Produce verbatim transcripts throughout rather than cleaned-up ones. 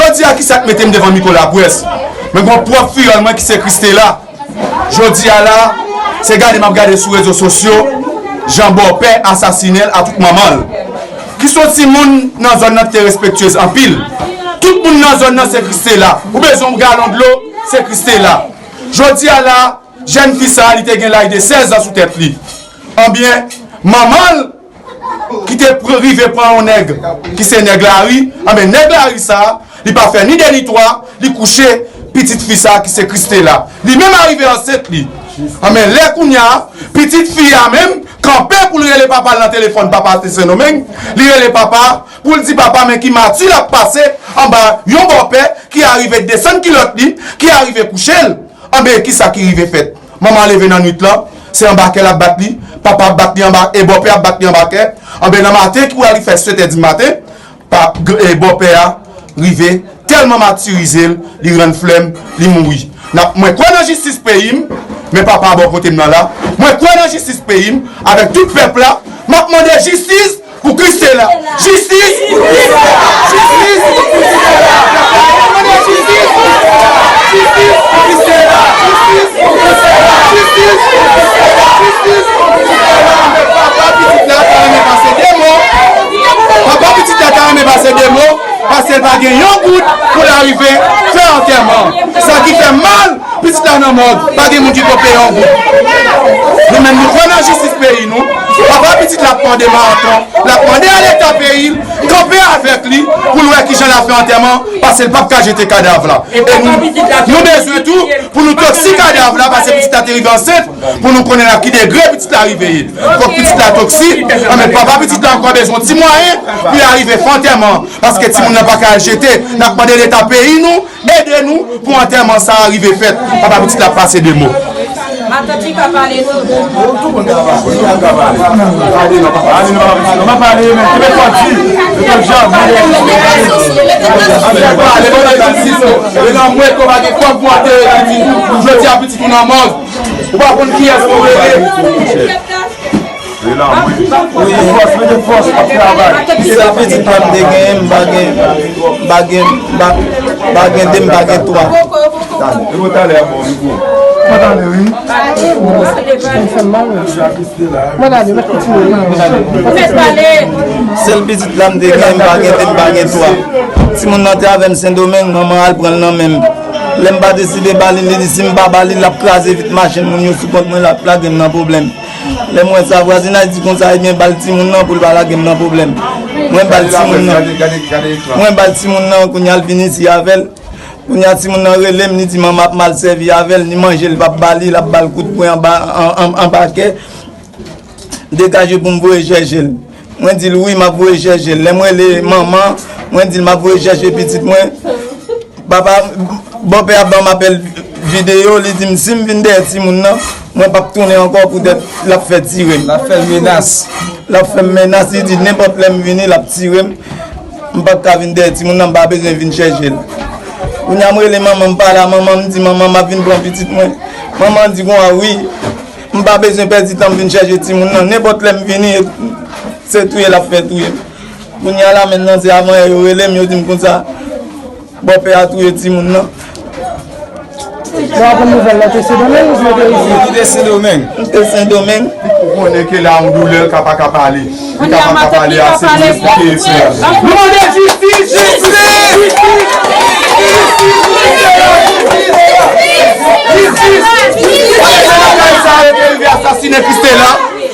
Jodi a, kisa k mete m devan mikwo laprès? Men gon pwòp fiyòl mwen ki se Christela. Jodi a la, se gade m ap gade sou rezo sosyo, jan bòpè asasinen l atout manman l. Ki se yon timoun nan zòn nan ki te respektyez anpil. Tout moun nan zòn nan se Christela. Ou bezwen yon galon dlo, se Christela. Jodi a la, jèn fi sa a, li te gen laj de sèz an sou tèt li. Anbyen, manman l ki te pr- rive pran yon nèg ki se nèg lari, anbyen, nèg lari sa a, li pa fè ni de ni twa, li kouche pitit fi sa a ki se Christela. Li menm arive ansent li. Anbyen, lè kounye a, pitit fi a menm kanpe pou l rele papa l nan telefòn, papa te Sendomeng, li rele papa pou l di papa men ki mati l ap pase anba yon bòpè ki arive desann kilòt li, ki arive kouche l. Anben, kisa ki rive fèt? Manman leve nan nwit lan, se anba kè l ap bat li, papa ap bat li anba, e bòpè ap bat li anba kè. Anben, nan maten, ki pou al fè sèt è di maten, pa, e bòpè a rive, tèlman matirize l, li rann flèm, li mouri. N ap, mwen kwè nan jistis peyi m, men papa bò kote m nan la. Mwen kwè nan jistis peyi m, avèk tout pèp la, m ap mande jistis pou Christela. Jistis pou Christela. Jistis pou Christela. Jistis pou Christela. Jistis pou Christela. Jistis pou Christela. Jistis pou Christela. Papa pitit la ta renmen pase de mo. Papa pitit la ta renmen pase de mo. Paske l pa gen yon goud pou l arive fè antèman. Sa ki fè m mal, pitit la nan mòg, pa gen moun ki konn peye yon goud. Nou menm, nou kwè nan jistis peyi nou. Papa pitit la ap mande Maton, l ap mande a Leta peyi l, kanpe avèk li pou l wè kijan l ap fè antèman, paske l p ap ka jete kadav la. E nou, nou bezwen tou pou nou toksi kadav la, paske pitit la te rive ansent, pou nou konnen nan ki degre pitit la rive ye. Fòk pitit la toksi, anben papa pitit la ankò bezwen ti mwayen pou l arive fè antèman. Paske timoun nan pa ka al jete. N ap mande Leta peyi nou ede nou pou antèman sa a rive fèt. Papa pitit la ap pase de mo. Matant li ka pale tou. Tout moun ka pale. Tout moun ka pale. Pale non, papa. Pale non, papa. Non, pa pale, men. Kenbe kò di. Kenbe kò di. Pale, pale, pale, pale. E nan mwen, kò pa gen kòb pou antere pitit. Jodi a, pitit ou nan mòg. Ou pa konn kiyès pou rele. Wi, fòs, mete fòs, ap travay. Sèl pitit la m te genyen, m pa gen, m pa gen, m pa, m pa gen de, m pa gen twa. Talè, e bon, talè a bon, wi, bon. Mwen talè, wi. Mwen fè m mal, wi. Mwen talè, mwen kontinye. Sèl pitit la m te genyen, m pa gen de, m pa gen twa. Timoun nan te avè m Sendomeng, manman al pran l nan men m. Lè m pa deside ba li, li di si m pa ba li, l ap kraze vit machin moun yo sou kont mwen, l ap lage m nan pwoblèm. Lè m wè sa, vwazinay di konsa, ebyen, ba l timoun nan pou l pa lage m nan pwoblèm. Mwen ba l timoun nan. Mwen ba l timoun nan, kounye a l vin isi avè l. Kounye a timoun nan rele m, li di manman ap mal sèvi avè l, ni manje l p ap ba li, l ap ba l kout pwen anba, an, an, anba kè. Degaje pou m voye chèche l. Mwen di l wi, m ap voye chèche l. Lè m rele manman, mwen di l m ap voye chèche pitit mwen. Papa, bòpè a ban m apèl videyo, li di m si m vin dèyè timoun nan, mwen p ap tounen ankò poutèt l ap fè tire m. L ap fè l menas. L ap fè m menas, li di nenpòt lè m vini, l ap tire m. M p ap ka vin dèyè timoun nan, m pa bezwen vin chèche l. Kounye a m rele manman, m pale a manman, m di manman m ap vin pran pitit mwen. Manman di konsa wi, m pa bezwen pèdi tan m vin chèche timoun nan. Nenpòt lè m vini, se touye l ap fè touye m. Kounye a la menm nan se avanyè yo rele m, yo di m konsa, bòpè a touye timoun nan. Ou aprann nouvèl la, te Sendomeng oubyen te isit? Li te Sendomeng. M te Sendomeng. Ou konnen ke la yon doulè, l ka pa ka pale. Li ka pa ka pale ase pou l esplike frè a. Nou mande jistis! Jistis! Jistis! Jistis!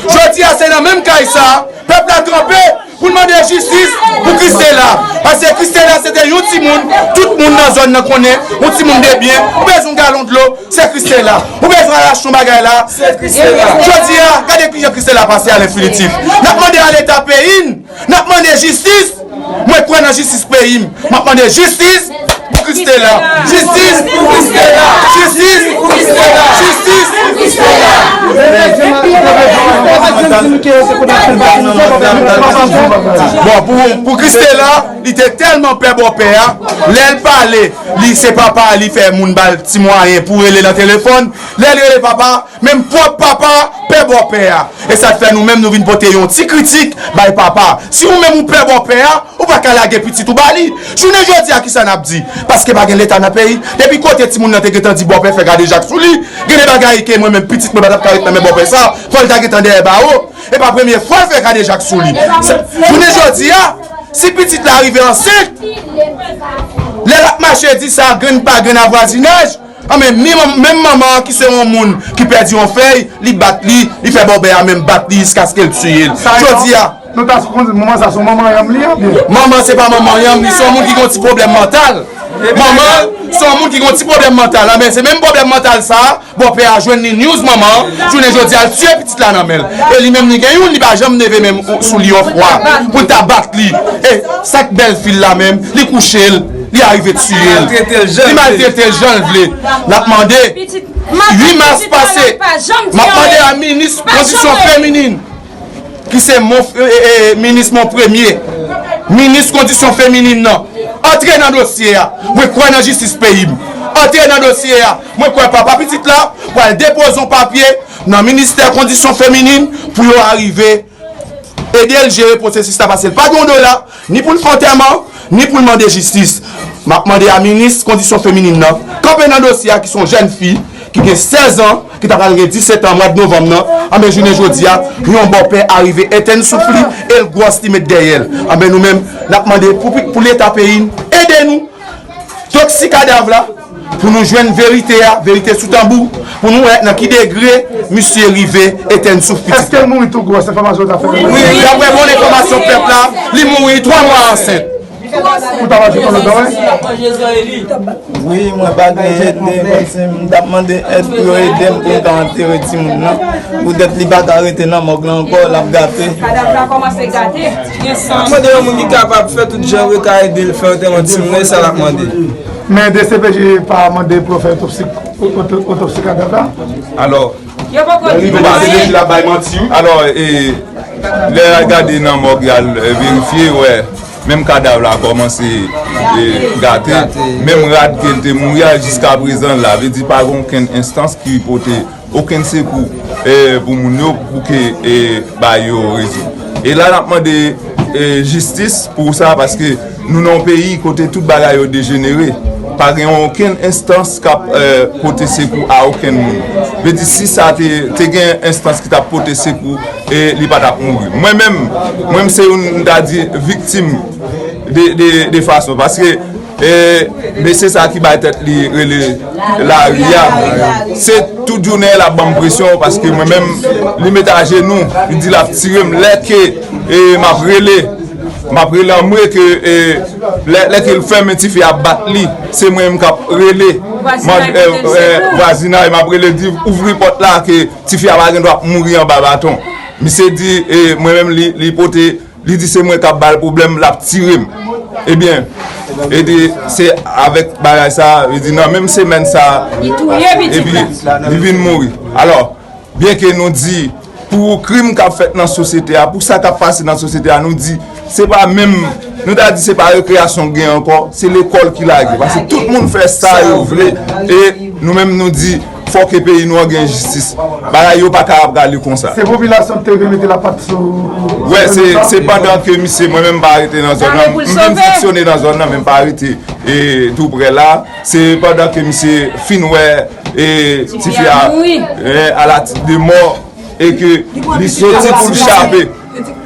Jodi a, se nan menm kay sa a, pèp la kanpe pou l mande jistis pou Christela. Paske Christela se te yon timoun, tout moun nan zòn nan konnen, yon timoun de byen, ou bezwen yon galon dlo, se Christela. Ou bezwen al achte yon bagay la, se Christela. Jodi a, gade kijan Christela pase a lenfinitif. N ap mande a Leta peyi n, n ap mande jistis. Mwen kwè nan jistis peyi m. M ap mande jistis pou Christela. Jistis pou Christela. Jistis pou Christela. Jistis pou Christela. Bon, pou, pou Christela, li te tèlman pè bòpè a, lè l pale, li se papa a, li fè moun ba l ti mwayen pou rele nan telefòn. Lè l rele papa, menm pwòp papa pè bòpè a. E sa k fè nou menm nou vin pote yon ti kritik bay papa. Si ou menm ou pè bòpè a, ou pa ka lage pitit ou ba li. Jounen jodi a, kisa n ap di? Paske pa gen Leta nan peyi. Depi kote timoun nan te gentan di bòpè fè kadejak sou li, gen de bagay ke mwen menm pitit mwen pa t ap ka ret nan men bòpè sa, fò l ta gentan dèyè bawo. E pa premye fwa l fè kadejak sou li. Sa, jounen jodi a, si pitit la rive ansent, lè l ap mache di sa, grenn pa grenn a vwazinaj, anben, menm manman an ki se yon moun ki pèdi yon fèy, li bat li, li fè bòpè a menm bat li jiskaske l tiye l. Jodi a, nou ta sipoze di manman sa se yon manman yanm li an byen? Manman se pa manman yanm li, se yon moun ki gen yon ti pwoblèm mantal. Manman se yon moun ki gen yon ti pwoblèm mantal, anben, se menm pwoblèm mantal sa a, bòpè a jwenn li news manman an, jounen jodi a, l tiye pitit la nan men l. E li menm li gen youn, li pa janm leve men sou li yon fwa pou l ta bat li. E sa k bèl fi l la menm, li kouche l, li arive tiye l. Li maltrete l jan l vle. N ap mande, uit mas pase, m ap mande a minis kondisyon feminin, ki se mon, e, e, e, minis mon premye, minis kondisyon feminin nan, antre nan dosye a. Mwen kwè nan jistis peyi m. Antre nan dosye a. Mwen kwè papa pitit la pral depoze yon papye nan ministè kondisyon feminin pou yo arive ede l jere pwosesis la, paske l pa gen yon dola, ni pou l fè antèman, ni pou l mande jistis. M ap mande a minis kondisyon feminin nan, kanpe nan dosye a, ki se yon jèn fi, ki gen sèz an, ki ta pral gen disèt an mwa de novanm nan, anben jounen jodi a, yon bòpè arive etèn souf li, e l gwòs li met dèyè l. Anben nou menm, n ap mande pou, pou Leta peyi n, ede nou, toksi kadav la, pou nou jwenn verite a, verite sou tanbou, pou nou wè nan ki degre misye rive etèn souf pitit. Èske l mouri tou gwòs? Enfòmasyon w ta fè. Wi, daprè bon enfòmasyon pèp la, li mouri twa mwa ansent. Ou ta pral jwenn lòt bagay? Wi, mwen pa gen ede, kòmsi m t ap mande èd pou yo ede m pou m ka antere timoun nan. Poutèt li pa ka rete nan mòg la ankò, l ap gate. Kadav la kòmanse gate. Mwen mande yon moun ki kapab fè tout jan yo ka ede l fè antèman timoun nan, e sa l ap mande. Men D C P J pa mande pou yo fè otopsi, oto-, otopsi kadav la? Alò, Yo poko di nou anyen. Alò, e, lè y al gade nan mòg, y al, e, verifye, wè, menm kadav la kòmanse, e, gate. Menm rad ke l te mouri a, jiskaprezan, la vle di pa gen okenn enstans ki pote okenn sekou, e, pou moun yo, pou ke, e, ba yo rezoud. E la, n ap mande, e, jistis pou sa, paske nou nan yon peyi kote tout bagay yo dejenere. Pa gen okenn enstans k ap, e, pote sekou a okenn moun. Vle di, si sa te, te gen enstans ki t ap pote sekou, e li pa t ap mouri. Mwen menm, mwen menm se youn, m ta di, viktim de, de, de fason. Paske, e, mesye sa ki bay tèt li rele lari a, se tout jounen l ap ban m presyon, paske mwen menm, li met ajenou, li di l ap tire m. Lè ke, e, m ap rele, m ap rele anmwe ke, e, lè, lè ke l fèmen tifi a ap bat li, se mwen menm k ap rele. Vwazinay, e, pote l e, sekou. Vwazinay, m ap rele, di, ouvri pòt la, ke tifi a pa gen dwa ap mouri anba baton. Misye di, e, mwen menm, li, li pote, li di se mwen k ap ba l pwoblèm, l ap tire m. Ebyen, e di, se avèk bagay sa, li di, nan menm semèn sa, li touye pitit la, epi li vin mouri. Alò, byenke nou di, pou krim k ap fèt nan sosyete a, pou sa k ap pase nan sosyete a, nou di, se pa menm, nou ta di se pa rekreyasyon k gen ankò, se lekòl ki lage. Paske tout moun fè sa yo vle. E nou menm nou di, fò ke peyi nou an gen jistis. Bagay yo pa ka ap rale konsa. Se popilasyon ki te vle mete lapat sou... Wè, se, se pandan ke misye, mwen menm m pa rete nan zòn nan. M vin fonksyone nan zòn nan, men m pa rete, e, tou prè la. Se pandan ke misye fin wè, e, tifi a, e, à la tête de mort, e ke li soti pou l chape.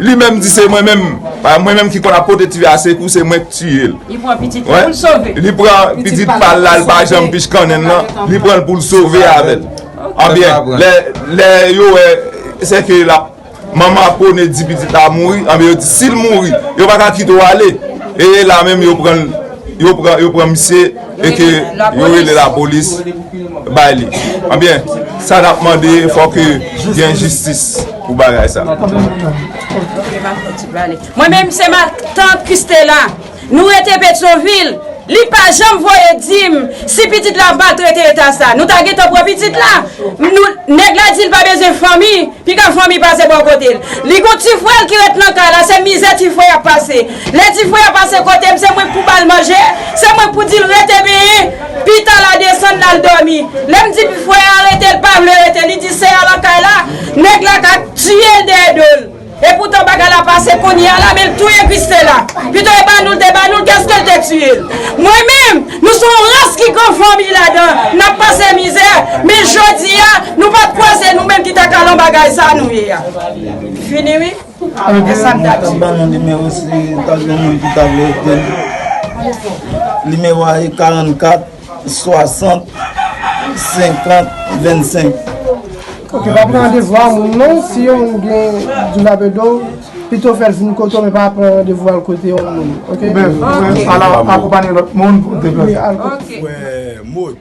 Li menm di se mwen menm, pa mwen menm ki konn ap pote tifi a sekou, se mwen k tiye l. Li pran pitit li pou l sove. Li pran pitit pa l la, l pa janm pich kannen l nan, li pran l pou l sove avè l. Anbyen, lè, lè yo wè, se ke l ap, manman ap pwone di pitit la mouri, anbyen yo di si l mouri, yo pa ka kite w ale. E la menm yo pran l, yo pran, yo pran misye, e ke yo rele lapolis bay li. Anbyen, sa n ap mande, fò ke gen jistis pou bagay sa. Mwen menm se matant Christela. Nou rete Petyonvil. Li pa janm voye di m si pitit la pa t rete eta sa. Nou ta gentan pran pitit la. Nou, nèg la di l pa bezwen fanmi, piga fanmi pase bò kote l. Li gon ti frè l ki ret nan kay la, se mizè ti frè a ap pase. Lè ti frè a pase kote m, se mwen k pou ba l manje, se mwen k pou di l rete benyen. Pita l a desann l al dòmi. Lè m di frè a rete, l pa vle rete, li di sè a nan kay la, nèg la ka tiye l dèyè do l. Epoutan bagay la pase kounye a la, men l touye Christela. Pito e ba nou l te ba nou l, kèske l te tiye l? Mwen menm, nou se yon ras ki gen fanmi ladan, n ap pase mizè, men jodi a, nou pa t kwaze nou menm ki ta ka lan bagay sa nou ye a. Fini wi. E sa m t ap di. Ban nou nimewo si ta gen moun ki ta vle ede n. Nimewo a e karannkat swasant senkant vennsenk. Ok, pa pran randevou a moun non, si yon moun gen doulè nan do, pito fè l vin kote w, men pa pran randevou al kote yon moun, ok? Oubyen, oubyen al akonpaye lòt moun pou deplase. Wi, al kote. Frè Maud,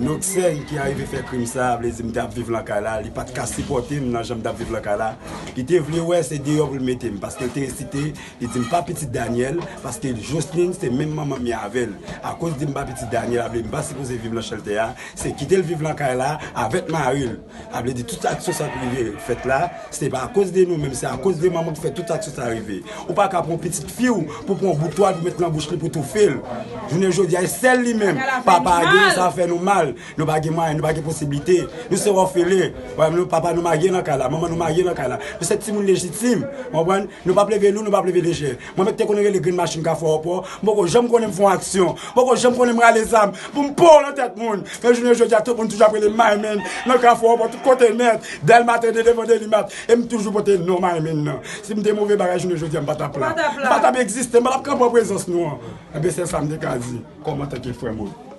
Noxel ki arive fè krim sa, vle di m t ap viv lan kay la, li pa t ka sipòte m nan jan m t ap viv lan kay la. Li te vle wè se deyò pou l mete m, paske l te resite, li di m pa pitit Daniel, paske Jocelyn se menm manman m ye avè l. Akoz di m pa pitit Daniel, sa vle di m pa sipoze viv lan chèltè a, se kite l viv lan kay la avèk mari l. Sa vle di tout aksyon sa ki rive fèt la, se pa akoz de nou menm, se akoz de manman ki fè tout aksyon sa rive. Ou pa ka pran pitit fi w pou pran bout twal pou met lan bouch li pou toufe l. Jounen jodi a, e sèl li menm. Papa a genyen, sa fè nou mal. Nou pa gen mwayen, nou pa gen posiblite. Nou se òfelen. Wè, nou, papa nou marye nan kay la, manman nou marye nan kay la. Nou se timoun lejitim. Ou konprann? Nou p ap leve lou, nou p ap leve lejè. Mwen menm ki te konn rele grenn machin Kafou Awopò, m poko janm konnen m fè yon aksyon. M poko janm konnen m rale zam pou m pran w nan tèt moun. Men jounen jodi a, tout moun toujou ap rele m Maymen nan Kafou Awopò, tout kote nèt. Dèlma te de devan Delimat. E m toujou pote non Maymen nan. Si m te move bagay jounen jodi a, m pa t ap la. M pa t ap egziste, m pa t ap kanpe an prezans nou an. Ebyen, se sa m te ka di kòm antanke frè Maud.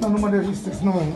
Non, nou mande jistis, non.